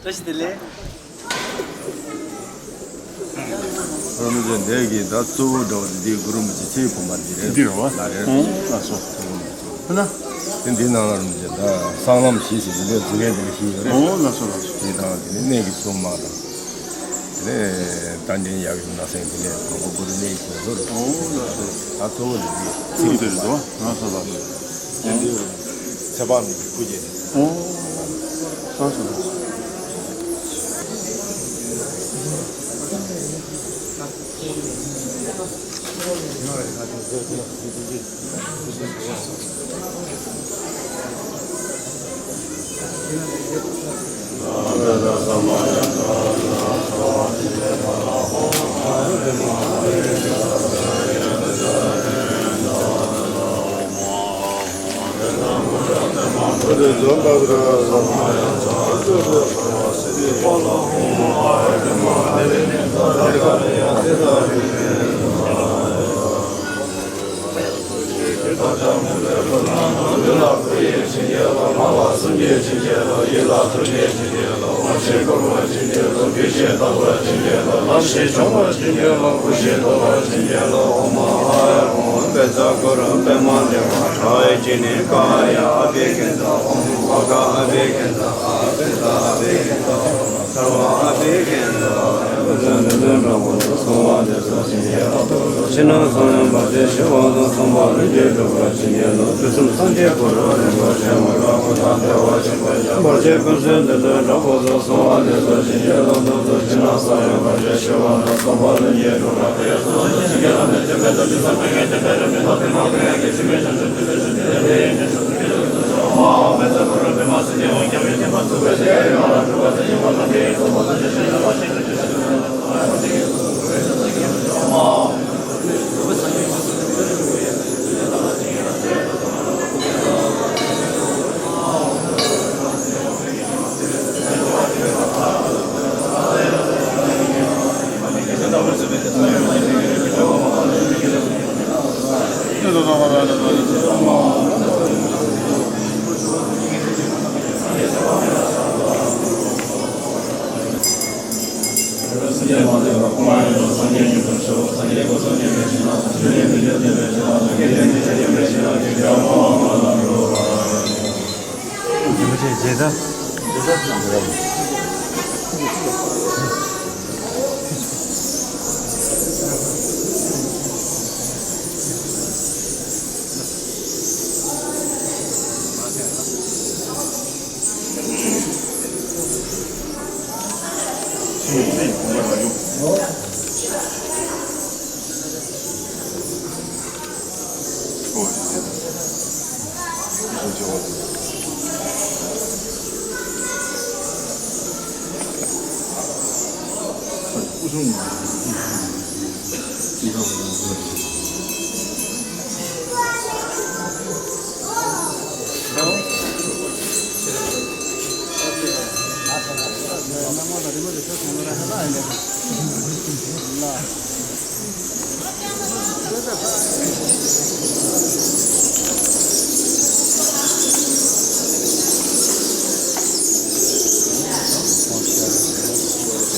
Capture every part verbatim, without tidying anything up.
བཀྲ་ཤིས་བདེ་ལེགས། རིན་པོ་ཆེ་འདས་ཀྱི་ད་གཙོ་བོ་འདྲ་བ་དེ་འདི་གུ་རུ་རིན་པོ་ཆེ་ཚེ་བུམ་པ་འདི་རེད། འདི་རེད་བ། ལ་རེད། ཨོ་ལགས་སོ། ཧ་ན། དེ་འདི་ནང་ལ་རིན་པོ་ཆེ་ད་གསང་ལམ་བཞི་ཟེར་དེ་འདྲའི་ཟུར་ཁའི་དེ་འདྲ་བཞི་ཡོད་རེད། ཨོ་ལགས་སོ་ལགས་སོ། དེ་དང་དེ་ནས་གནས་ཀྱི་སྲུང་མ་དང་། དེ་ནས་རྟ་མགྲིན་ཡབ་ཡུམ་ནག་སེང་དེ་ནས་དང་པོ་གུ་རུ་གནས་ཀྱི་ཟུར། ཨོ་ལགས་སོ། ད་གཙོ་བོ་འདི་འདི་ཚིག་འདི་རེད་དོ། ལགས་སོ་ལགས་སོ། དེ་འདི་ཚེ་དཔག་མེད་ཀྱི་སྐུ་རྗེས། ཨོ། ལགས་སོ་ལགས་སོ། ཕྱི་ནང་གསང་ཡང་བ་དེ་ཞི་བ་དང་གསང་བ།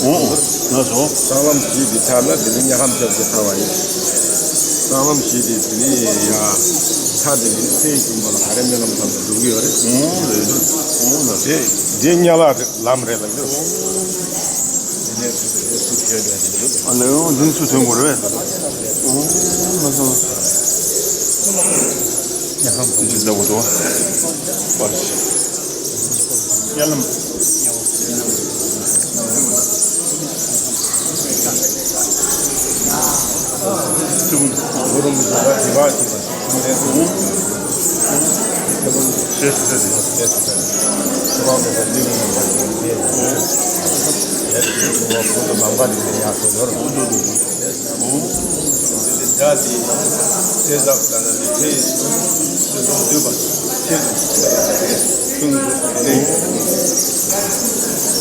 ཨོ། ལགས་སོ། སྲང་ལམ་བཞི་དེ་ཆགས་ན་དེ་ནི་དམྱལ་ཁམས་བཅོ་བརྒྱད་ཚར་བ་ཡིན། སྲང་ལམ་བཞི་དེ་དེ་ནི་ཡ་ཆགས་དེ་ནི་སའི་ཁྱུང་པོ་ལ་ཨ་རེ་སྨོན་ལམ་ཐམས་ཅད་འགྲོ་གི་ཡོད་རེད། ཨོ་རེད། ཨོ་ལགས་སོ། དེ་དེ་དམྱལ་བ་ལམ་རེད་ལགས། ཨ་ནི་འདི་ཚུར་ཐོན་དགོས་རེད་པས། ཨོ་ལགས་སོ། དམྱལ་ཁམས་དེ་ཅི་ལྟ་བུ་འགྲོ། དམྱལ་ལམ།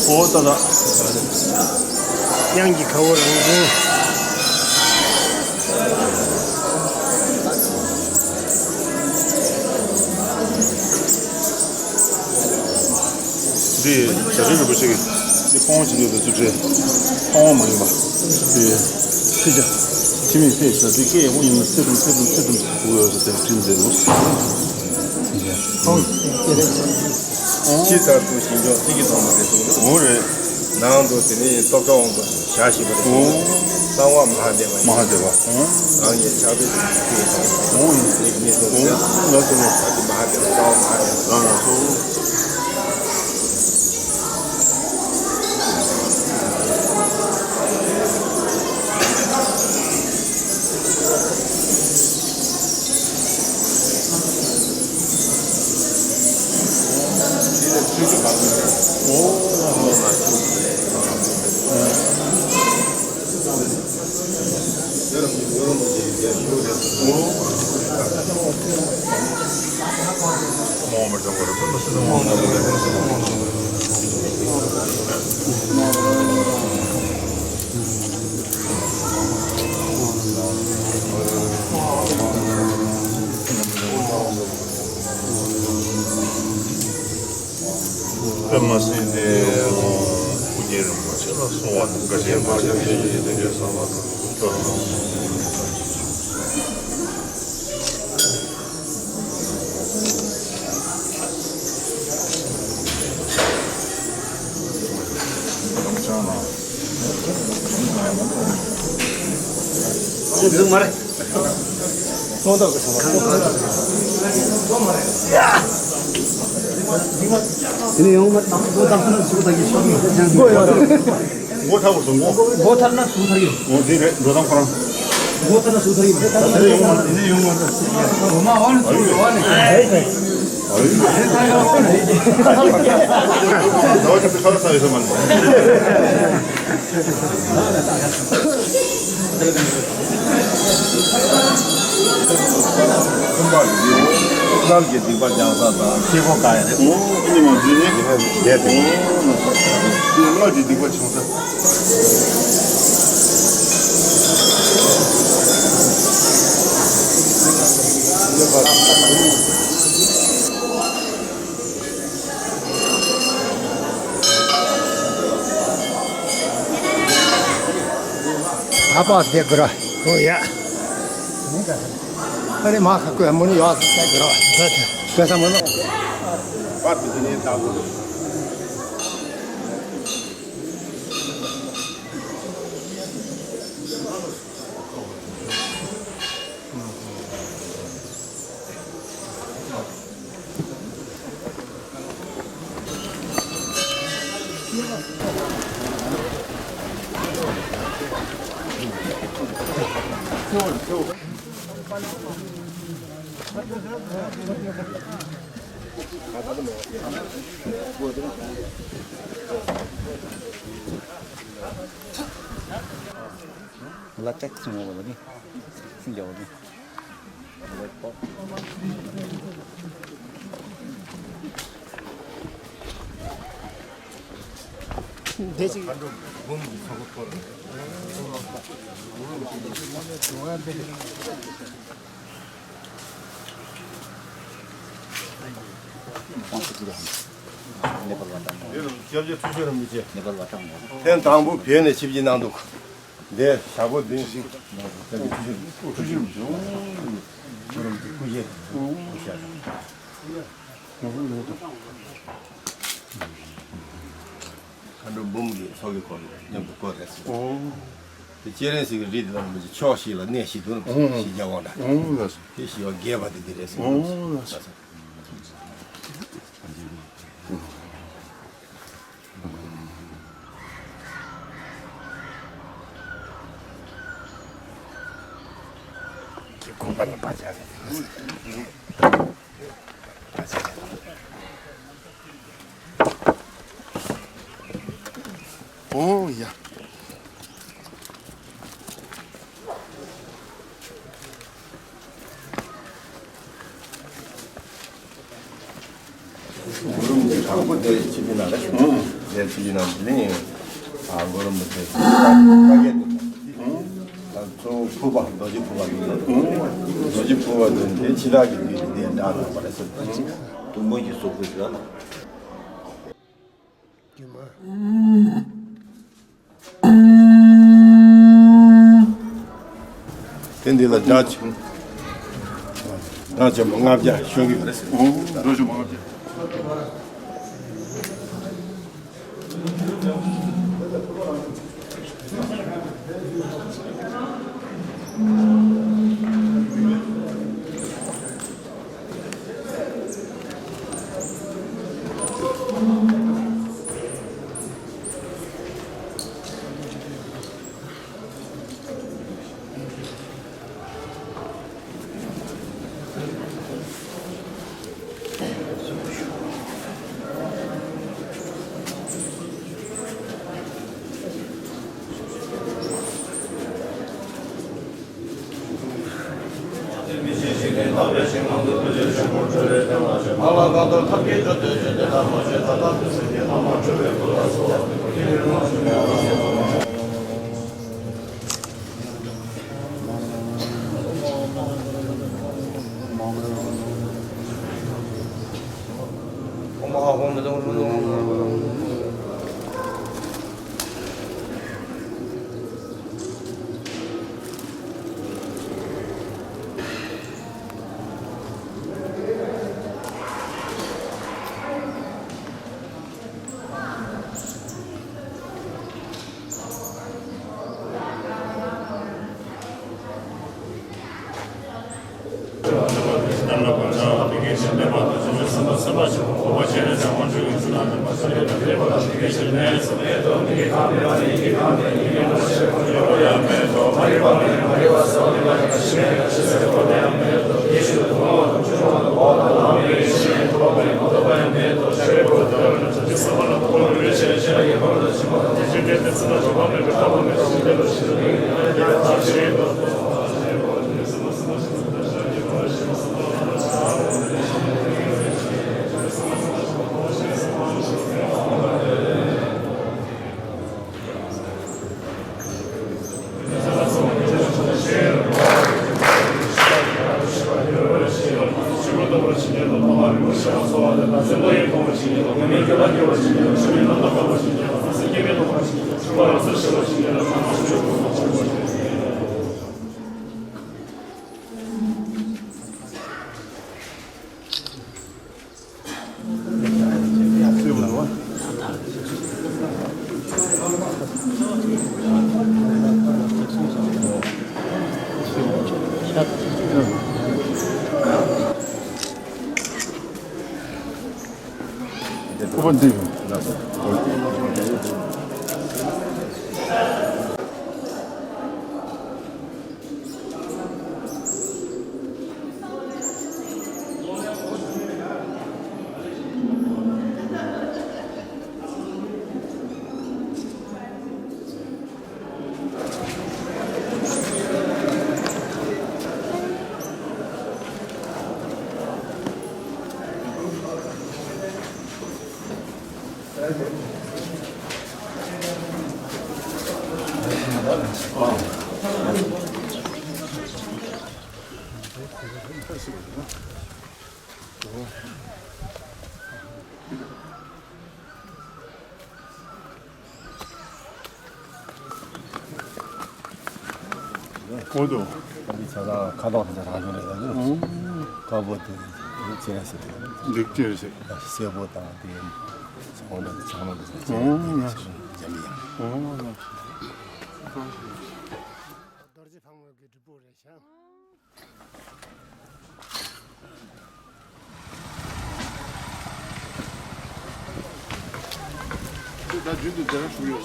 ཨོ་ད་ད། དབྱངས་ཀྱི་ཁ་བོ་རང་བྱུང་། འདི་བྱ་བྲལ་རིན་པོ་ཆེ་གི་འདི་སྤོང་བ་བྱེད་འདོད་པའི་རྩུབ་འདྲེ་སྤོང་བ་མ་ཡིན་པ། འདི་ཁྲི་བྱ་ཁྲི་མིག་སེ་བྱ་འདི་སྐད་ཡག་པོ་ཡིན་ན་སེ་དུམ་སེ་དུམ་སེ་དུམ་གུ་ཡོད་ཟེར་ཏེ་བྲིས་འདུག་ཁྲི་ལྟར་དུ་ཞིང་སྐྱོང་ཚིག་གི་ཐོག་མ་རེད་འདུག་འོ་རེད། ནང་དུ་དེ་ནི་སྟོབས་ཆེན་དབང་པོ་ཞག་བཞི་པ་རེད། ཨོ། གསང་བ་མ་ཧཱ་དེ་བ་ཡིན། མ་ཧཱ་དེ་བ། ཨོ། རང་ཉིད་ཕྱག་དཔེ་ཞིག་ཕུལ་ཡོད་པ། ཨོ་ཡིན། ངེས་སོང་ཟེར། ལགས་སོ་ལགས། ད་དེ་མ་ཧཱ་དེ་བ་གསང་བ་མ་ཧཱ་དེ་བ། ལགས་སོ། པདྨ་སིདྡྷི་སྐུ་རྒྱན་རིན་པོ་ཆེ་ལ་གསོལ་བ་འདེབས། དགའ་ལྡན་མ་ཆེན་དེ་ཡི་དེ་གའི་གསང་བ་དང་སྐྱོར་དང་། འདི་མ་རེད། དེ་ནས་ཡོང་མ་དང་སྒོ་དང་སུ་དང་གི་ཤོག་ངོ་ཡོད། མགོ་ཐག་པོ་སོང་མགོ། མགོ་ཐར་ན་སུ་ཐར་ཡོད། འོ་དེ་རེད། འགྲོ་སྟངས་ཁོ་རང་། མགོ་ཐར་ན་སུ་ཐར་ཡོད། དེ་ནས་ཡོང་མ་དེ་ནས་ཡོང་མ་རེད། འོ་མ་འོ་ནི་སུ་འོ་ནི། ཨ་ཡི་ཨ་ཡི། ཨ་ཡི་ཨ་ཡི། ཟླ་བ་ཅིག་ཁ་ལག་ཟ་ཡོད་ས་མ་རེད། གསུམ་པ་རྒྱུ་སྔར་གྱི་སྡིག་པ་སྦྱང་ས་དང་ཤེལ་སྒོ་ག་ཡ་རེད། ཨོ་ཨ་ནི་མ་འཛུལ་ནས་བསྡད་དེ། ཨོ་ན་ས་སྔར་གྱི་སྡིག་པ་བྱང་ས། ཨ་པ་དེ་གུ་ར། ཨོ་ཡ། ཨ་རེ་མ་ཁ་ཀོ་མོ་ནི་ཡོད་ཟེར་གི་རོ། ཟེར་ཟེར་མོ་ནོ། པར་དེ་ནས་ད་གོ། ལ་ཏེག་སི་མོ་བ་ནི་སིང་རྒྱ་བ་ནི། འདི་ཅིག་ཐེངས་དང་པོ་བོད་ནས་ཆིབས་བསྒྱུར་གནང་འདུག་འདི་ཞག་པོ་འདི་ཞིག་མཁའ་འགྲོ་འབུམ་གྱི་ཚོགས་ཀྱི་སྐོར་ལ་མཉམ་དུ་བསྐོར་རེད་ཟེར། དེ་སྤྱན་རས་གཟིགས་ཀྱི་རིགས་དེ་དག་རིན་པོ་ཆེ་ཕྱོགས་བཞི་ལ་གནས་བཞི་འདུག་ཕྱི་རྒྱལ་འོང་ན་དེ་བཞི་བ་རྒྱས་པ་དེ་འདི་རེད་ཟེར། ཨོ་ཡ། གུ་རུ་མི་དྲང་པོ་དེ་ཆིབས་ཀྱི་ནང་ལ་ཞུ། དེ་ཆིབས་ཀྱི་ནང་དེ་ནི་ཨ་གུ་རུ་མི་དེ་ཀ་ཀྱེ་དེ་ད་གཙོ་བོ་ཕུར་པ་རྡོ་རྗེ་ཕུར་པ་དེ་རྡོ་རྗེ་ཕུར་པ་དེ་དེ་ཕྱི་དག་གི་ལུས་དེ་འདྲ་ལ་བ་རེད་ཟེར། དུམ་བུ་གི་གཟུགས་པོ་ཞིག་ལ། དེ་འདི་ལ་སྒྲ་ཆེན། སྒྲ་ཆེན་པོ་ལྔ་བརྒྱ་ཤོད་ཀྱི་རེད། ཨོ་སྒྲ་ཆེན་པོ་ལྔ་བརྒྱ། གོ་དོ། འདི་ཆ་ཚང་ཁ་དོག་དེ་ཚོ་རང་བྱུང་རེད་ལ། ཨང་། དཀར་པོ་དེ་ཚེ་རིང་ཟེར་ཏེ། འདི་ཅི་རེད་ཟེར། སེར་པོ་དང་དེ་ཚོང་ལ་ཚང་མ་འདི་ཚོ་ཨང་། འཇམ་ཡང་། ཨང་། རྡོ་རྗེ་ཕག་མོ་གི་སྒྲུབ་པོ་རེད་ཤག་ད་རྒྱུན་དུ་དེ་རང་ཞུ་ཡོད།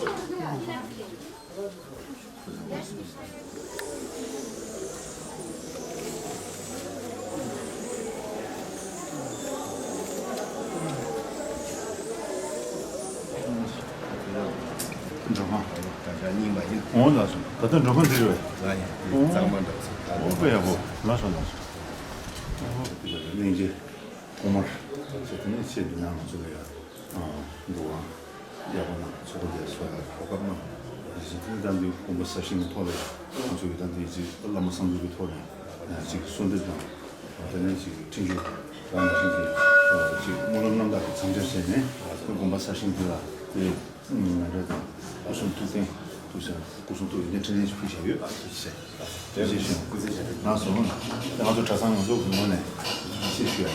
འགྲོ་ཁང་། ད་ལྟ་རྙིང་པ་ཡིན། འོང་ལགས་སོ། ད་ལྟ་འགྲོ་ཁང་འདི་རེད་པས། ང་ཡིན། འོང་། གཙང་མ་འདྲ་བོ་ཟེར། ད་འོ་དཔེ་ཡག་པོ། ལགས་སོ་ལགས་སོ། འོ་དེ་ལ་གླིང་རྗེ་ཐོག་མར་ཟེར་དེ་ནས་ཆེད་དུ་ནང་ང་ཚོ་ལ་ཡ་འདུ་ཁང་ཡག་པོ་གནང་། ཚོགས་འདུ་སོགས་ལ་གོ་སྐབས་གནང་། དེ་བཞིན་དེ་ད་འདི་དགོན་པ་གསར་བཞེངས་ཀྱི་ཐོག་ལ་ང་ཚོ་ཡི་ད་འདི་ཅིག་བླ་མ་བསམ་ཚུལ་གྱི་ཐོག་ནས་ཅིག་གསོལ་འདེབས་དང་། དེ་ནས་ཅིག་ཁྲིད་རྒྱུ་རང་བཞིན་གྱི་ཅིག་སྨོན་ལམ་རྣམ་དག་གི་མཚམས་སྦྱོར་བྱས་ནས་དགོན་པ་གསར་བཞེངས་འདི་ལ་དེ། ང་རང་དང་སྐུ་གསུང་ཐུགས་རྟེན་ཐུགས་སྲས་སྐུ་གསུང་ཐུགས་རྟེན་འཕྲིན་ལས་ཕུལ་བཞག་ཡོད། ཐུགས་རྗེ་ཆེ། ཐུགས་རྗེ་ཆེ། ང་ཚོ་གྲྭ་ཚང་ང་ཚོ་གི་ངོས་ནས་ཐུགས་རྗེ་ཆེ་ཞུ་ཡ་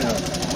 ཡིན།